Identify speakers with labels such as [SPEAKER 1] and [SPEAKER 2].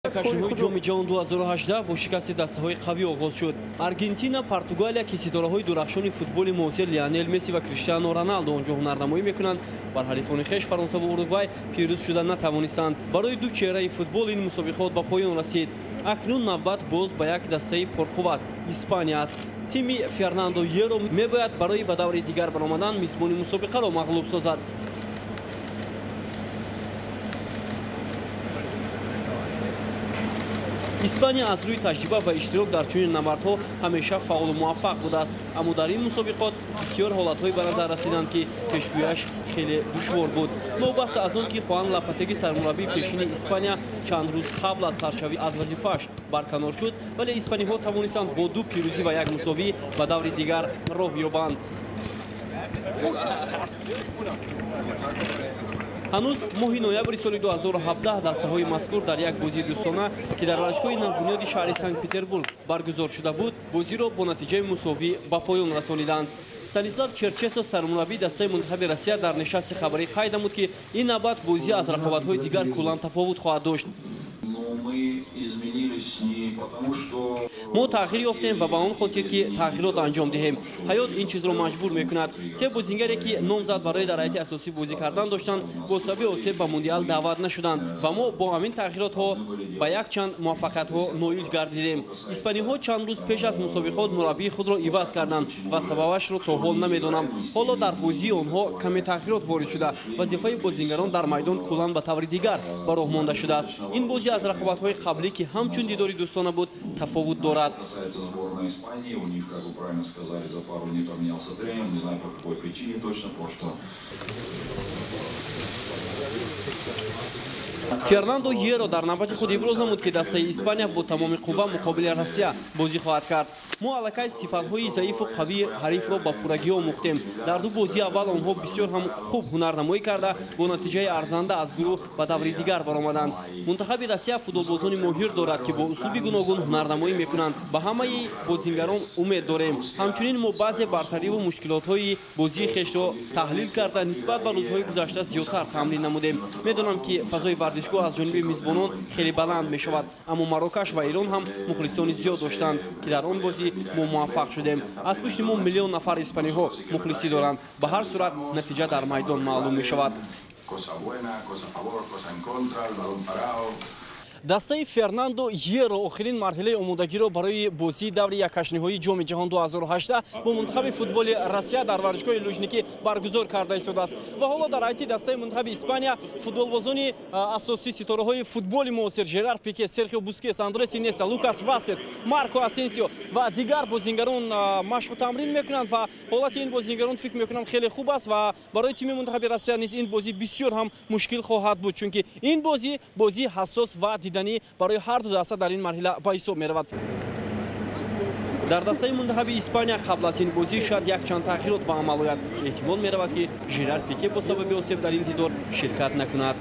[SPEAKER 1] Кашиҳои Ҷоми ҷаҳон 2018 бо шикасти дастаҳои қавӣ оғоз шуд. Аргентина, Португалия, ки ситораҳои дурахшони футболи муосир Лионел Месси ва Криштиано Роналдо он ҷо ҳунарнамоӣ мекунанд, бар ҳарифони хеш Фаронса ва Уругвай пирӯз шуда натавонистанд. Барои ду чеҳраи футбол ин мусобиқот ба поён расид. Акнун навбат боз ба як дастаи пурқувват Испания аст. Тими Фернандо Еро мебояд барои ба даври дигар баромадан мизбони мусобиқаро мағлуб созад. Испания аз рӯи таҷриба ва иштирок дар чунин набардҳо ҳамеша фаъолу муваффақ будааст, аммо дар ин мусобиқот бисёр ҳолатҳое ба назар расиданд, ки пешгӯяш хеле душвор буд. Новобаста аз он ки Хуан Лопатеги, сармураббии пешини Испания, чанд рӯз қабл аз саршавӣ аз вазифааш барканор шуд, вале испаниҳо тавонистанд бо ду пирӯзӣ ва як мусовӣ ба даври дигар роҳ ёбанд. Ҳанӯз моҳи ноябри соли 2017 дастаҳои мазкур дар як бозии дӯстона, ки дар варзишгоҳи навбунёди шаҳри Санкт-Петербург баргузор шуда буд, бозиро бо натиҷаи мусовӣ ба поён расониданд. Станислав Черчесов, сармураббии дастаи мунтахаби Россия, дар нишасти хабарӣ қайд намуд, ки ин навбат бозӣ аз рақобатҳои дигар куллан тафовут хоҳад дошт. Мо тағйир ёфтем ва ба он хотир, ки тағйирот анҷом диҳем. Ҳаёт ин чизро маҷбур мекунад. Се бозингаре, ки номзад барои дар ҳайати асосӣ бозӣ кардан доштанд, бо сабаби осеб ба мундиал даъват нашуданд ва мо бо ҳамин тағйиротҳо ба якчанд муваффақиятҳо ноил гардидем. Испаниҳо чанд рӯз пеш аз мусобиқот мураббии худро иваз карданд ва сабабашро то ҳол намедонам. Ҳоло дар бозии онҳо каме тағйирот ворид шуда, вазифаи бозингарон дар майдон куллан ба таври дигар ба роҳ монда шудааст. Ин бозӣ аз рақобатҳои қаблӣ, ки ҳамчун дидори дӯстона буд, тафовут дорад. Фернандо Еро дар навбати худ иброз намуд, ки дастаи Испания бо тамоми қувва муқобили Россия бозӣ хоҳад кард. Мо аллакай сифатҳои заифу қавии ҳарифро ба пуррагӣ омӯхтем. Дар ду бозии аввал онҳо бисёр ҳам хуб ҳунарнамоӣ карда, бо натиҷаи арзанда аз гурӯҳ ба даври дигар баромаданд. Мунтахаби Россия футболбозони моҳир дорад, ки бо услуби гуногун ҳунарнамоӣ мекунанд. Ба ҳамаи бозингарон умед дорем. Ҳамчунин мо баъзе бартариву мушкилотҳои бозии хешро таҳлил карда, нисбат ба рӯзҳои гузашта зиёдтар тамрин намудем. Медонам, ки фазои варзишгоҳ аз ҷониби мизбонон хеле баланд мешавад, аммо Марокаш ва Эрон ҳам мухлисони зиёд доштанд, ки дар он бозӣ мо муваффақ шудем. Аз пушти мо миллион нафар испаниҳо мухлисӣ доранд. Ба ҳар сурат натиҷа дар майдон маълум мешавад. Дастаи Фернандо Еро охирин марҳилаи омодагиро барои бозии даври якҳаштниҳоии Ҷоми ҷаҳон 2018 бо мунтахаби футболи Россия дар варзишгоҳи Лужники баргузор карда истодааст. Ва ҳоло дар ҳайати дастаи мунтахаби Испания футболбозони асосии ситораҳои футболи муосир Жерар Пике, Серхио Бускес, Андрес Инеста, Лукас Васкес, Марко Асенсио ва дигар бозингарон машқу тамрин мекунанд ва ҳолати ин бозингарон, фикр мекунам, хеле хуб аст ва барои тими мунтахаби Россия низ ин бозӣ бисёр ҳам мушкил хоҳад буд, чунки ин бозӣ бозии ҳассос ва диданӣ барои ҳар ду даста дар ин марҳила ба ҳисоб меравад. Дар дастаи мунтахаби Испания қабл аз ин бозӣ шояд якчанд тағйирот ба амал ояд. Эҳтимол меравад, ки Жерар Пике бо сабаби осеб дар ин дидор ширкат накунад.